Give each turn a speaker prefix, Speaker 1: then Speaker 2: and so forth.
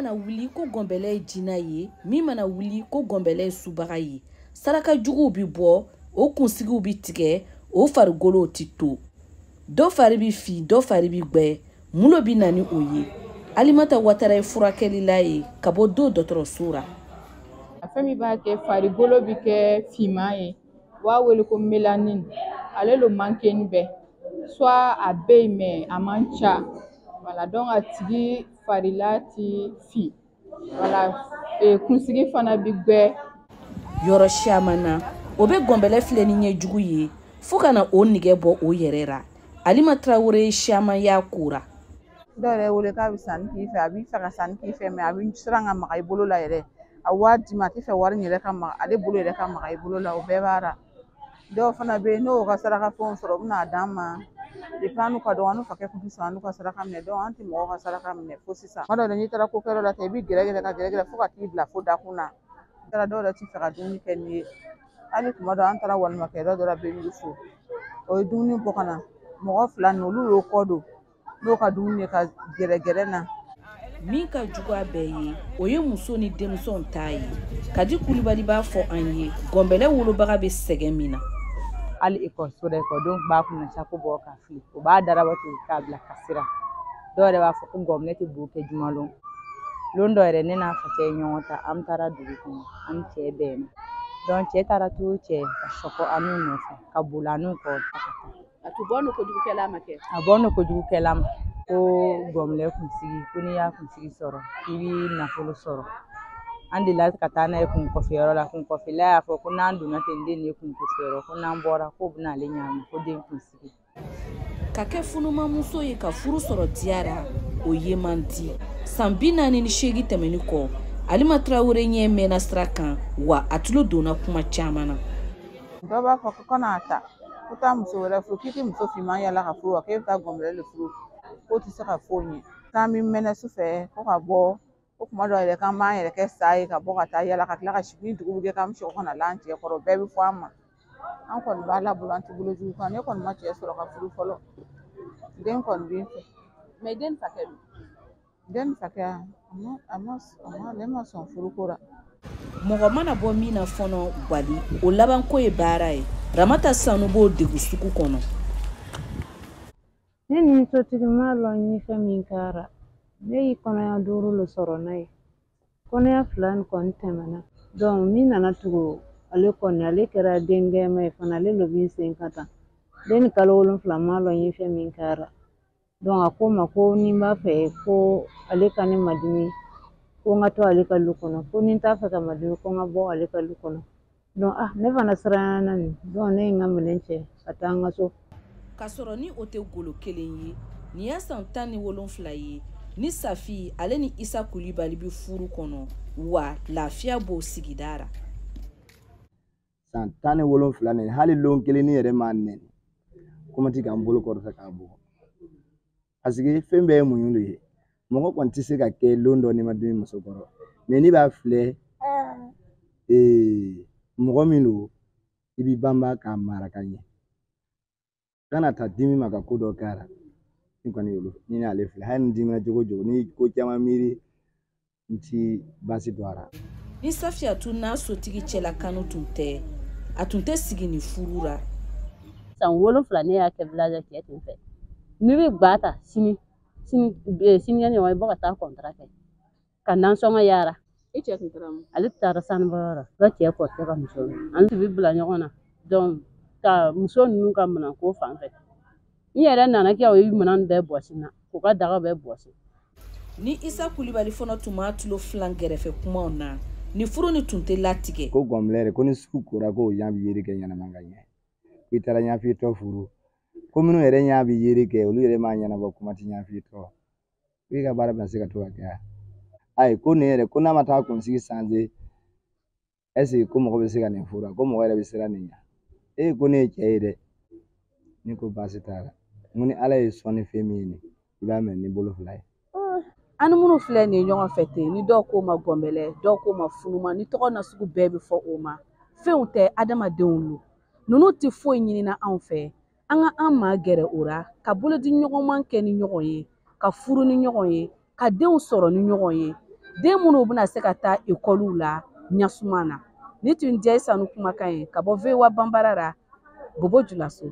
Speaker 1: Mana wuli ko gɔnbɛlɛ ye jinɛ ye, min mana wuli ko gɔnbɛlɛ ye subaga ye, saraka juguw bi bɔ, o kunsigiw bi tigɛ, o farigolow ti to, dɔ fari bi fin, dɔ fari bi gwɛ. Mun lo bi na ni o ye? Alimata Watara ye furakɛlila ye ka bɔ do dɔgɔtɔrɔso ra.
Speaker 2: Fɛn min b'a kɛ farikolo bɛ kɛ finman ye, u b'a wele ko mélanine. Ale lo manqué bɛɛ, soit a bɛ yen, mais a man ca. Voilà, donc a tigi farila ti fin. Voilà, kunsigi fana bi gwɛ.
Speaker 1: Yɔrɔ siaman na, o bɛ gɔnbɛlɛ filɛ ni ɲɛjugu ye fo ka na o nɛgɛ bɔ o yɛrɛ ra. Alima Tarawele ye siaman y'a kora.
Speaker 3: Dɔw yɛrɛ wele k'a bɛ sanni k'i fɛ, a b'i fɛ ka sanni k'i fɛ, mais a bɛ siran ka maga i bolo la yɛrɛ. A wari d'i ma, a tɛ fɛ wari in yɛrɛ ka maga ale bolo yɛrɛ ka maga i bolo la. O bɛɛ b'a la. Dɔw fana bɛ yen, n'o ka saraka fɛnw sɔrɔ, u bɛna d'an ma. Depuis an n'u ka dɔgɔ, an n'u fakɛ kun tɛ sɔn an n'u ka saraka minɛ. Donc an tɛ mɔgɔw ka saraka minɛ fo sisan. Tuma dɔw la, n'i taara ko kɛyɔrɔ la ten, i bɛ gɛrɛ gɛrɛ ka gɛrɛ gɛrɛ fo ka t'i bila fo dakun na. I taara, dɔw yɛrɛ t'i fɛ ka dumuni kɛ n'i ye. Hali tuma dɔ, an taara walimakɛyɔrɔ dɔ la Benidufu, o ye dumuni bɔ ka na, mɔgɔ fila ninnu, olu y'o kɔ don n'o ka dumuni ye ka gɛrɛ gɛrɛ na.
Speaker 1: Min ka jugu a bɛɛ ye, o ye muso ni denmisɛnw ta ye. Kadi Kulibali b'a fɔ an ye gɔnbɛlɛ wolobaga bɛ sɛgɛn min na.
Speaker 4: Hali ekɔliso la, ekɔlidenw tun b'a kunna sako bɔ k'a fili, o b'a daraba to k'a bila ka sira. Dɔw yɛrɛ b'a fɔ ko gɔnbɛlɛ tɛ bo kɛ juma lon. Lon dɔ yɛrɛ, ne n'a facɛ ye ɲɔgɔn ta, an taara dugu kɔnɔ, an cɛ bɛnna. Donc cɛ taara to cɛ ka sɔkɔ an n'u nɔfɛ ka boli an n'u kɔ ka taa.
Speaker 5: A tun bɔ n'o kojugukɛla ma kɛ.
Speaker 4: A bɔ n'o kojugukɛla ma ko gɔnbɛlɛ kunsigi, ko n'i y'a kunsigi sɔrɔ, k'i b'i nafolo sɔrɔ. An delila ka taa n'a ye kunkɔfɛyɔrɔ la. Kunkɔfɛla y'a fɔ ko n'an donna ten, den ye kunkɔfɛyɔrɔ, ko n'an bɔra, k'o bɛna ale ɲagami ko den kunsigi.
Speaker 1: Ka kɛ funumamuso ye ka furu sɔrɔ diyara, o ye man di. San 48 tɛmɛni kɔ, Alima Tarawele ɲɛ mɛnna sira kan wa, a tulo donna kuma caman na.
Speaker 3: Dɔw b'a fɔ ko kan'a ta, ko taa muso wɛrɛ furu, k'i tɛ muso finman yala ka furu wa, k'e bɛ taa gɔnbɛlɛ de furu, k'o tɛ se ka foyi ɲɛ. K'an bɛ mɛnɛ su fɛ ko ka bɔ, ko kuma dɔw yɛrɛ, k'an b'an yɛrɛ kɛ sa ye ka bɔ ka taa yala, ka tila ka sigi ni dugu bɛ kɛ, k'an bɛ sɔrɔ ka na l'an cɛ kɔrɔ. O bɛɛ bɛ fɔ an ma. An kɔni b'a la bolo, an tɛ bolo jugu kan. Ne kɔni ma cɛ sɔrɔ ka furu fɔlɔ, den kɔni bɛ n fɛ.
Speaker 5: Mais den fakɛ dun?
Speaker 3: Den fakɛ, a ma ale ma sɔn furuko la.
Speaker 1: Mɔgɔ mana bɔ min na fɔlɔ gwali, o labanko ye baara ye. Ramata Sanu b'o degu sugu kɔnɔ.
Speaker 6: Ne ni sotigi ma lɔn n ye fɛn min kɛra. Ne ye kɔnɔya 5 le sɔrɔ n'a ye. Kɔnɔya 2 nin kɔni tɛmɛna. Donc min nana tugu ale kɔni, ale kɛra den gɛnma ye fana, ale lo b'i sen ka tan. Den ni kalo 7, ma lɔn n ye fɛn min kɛra. Donc a ko n ma ko ni n b'a fɛ ko ale ka ne madimi, ko n ka to ale ka lu kɔnɔ, ko ni n t'a fɛ ka madimi, ko n ka bɔ ale ka lu kɔnɔ. Donc ne fana siranna nin. Donc ne ye n ka minɛn cɛ ka taa n ka so.
Speaker 1: K'a sɔrɔ ni o tɛ golo kelen ye, nin y'a san 17 ye ni Safi ale ni Isa Kulibali bɛ furu kɔnɔ wa, lafiya b'o sigida ra.
Speaker 7: San 17 nin, hali lon kelen ni yɛrɛ m'a nɛni kuma ti k'an bolo kɔrɔta k'a bugɔ, parce que fɛn bɛɛ ye muɲu de ye. Mɔgɔ kɔni tɛ se ka kɛ lon dɔ n'i ma dimi muso kɔrɔ, mais n'i b'a filɛ mɔgɔ min don, i b'i banba k'a mara ka ɲɛ, kana ta dimi ma ka ko dɔ k'a la. Ni kɔni y'olu ni y'ale filɛ, hali ni dimina cogo o cogo, ni ko caman miiri, n ti baasi don a la.
Speaker 1: Ni Safiyatu n'a sotigi cɛla kanu tun tɛ, a tun tɛ sigi ni furu ra.
Speaker 8: San 7 ne y'a kɛ village cɛ tun fɛ. N'i bɛ gba ta sini sini sinikɛnɛ ɲɔgɔn, i bɔ ka taa kɔntara kɛ ka nasɔngɔ yaara.
Speaker 5: I cɛ tun taara mun?
Speaker 8: Ale taara sanubɔyɔrɔ la. Ka cɛ kɔrɔkɛ ka muso an tun bɛ bila ɲɔgɔn na. Donc ka muso ninnu ka minɛnko fan fɛ, n yɛrɛ nana kɛ o ye minɛn bɛɛ bɔsi n na, k'u ka daga bɛɛ bɔsi.
Speaker 1: Ni Isa Kulibali fana tun m'a tulo filan gɛrɛfɛ kumaw na, ni furu ni tun tɛ latigɛ.
Speaker 7: Ko gɔnbɛlɛ yɛrɛ, ko ni sugu kora, k'o ɲa bɛ yeri kɛ ɲɛnama ka ɲɛ, ko i taara ɲɛfiyetɔ furu, ko minnu yɛrɛ ɲa bɛ yeri kɛ, olu yɛrɛ m'a ɲɛnabɔ, kuma tɛ ɲɛfiyetɔ ko i ka baara bɛna se ka to ka kɛ. Ayi, ko nin yɛrɛ, ko n'a ma taa kunsigi sanze, est ce que ko mɔgɔ bɛ se ka nin furu? Ko mɔgɔ yɛrɛ bɛ siran nin ɲɛ. Ee, ko ne ye cɛ ye dɛ. Ne ko baasi t'a la, n ko ni Ala ye sɔn ni fɛn min ye nin, i b'a minɛ ni bolo fila ye.
Speaker 5: An ni minnu filɛ nin ye ɲɔgɔn fɛ ten, ni dɔw k'o ma gɔnbɛlɛ, dɔw k'o ma funuma, ni tɔgɔ nasugu bɛɛ bɛ fɔ o ma, fɛnw tɛ, adamadenw lo. Ninnu tɛ foyi ɲinina anw fɛ, an ka an maa gɛrɛ o ra, ka bolodi ɲɔgɔnman kɛ ni ɲɔgɔn ye, ka furu ni ɲɔgɔn ye, ka denw sɔrɔ ni ɲɔgɔn ye. Den minnu bɛna se ka taa ekɔliw la ɲasuma na. Ni tun jɛ sanu kumakan ye ka bɔ VOA Banbara la, Bobo Julaso.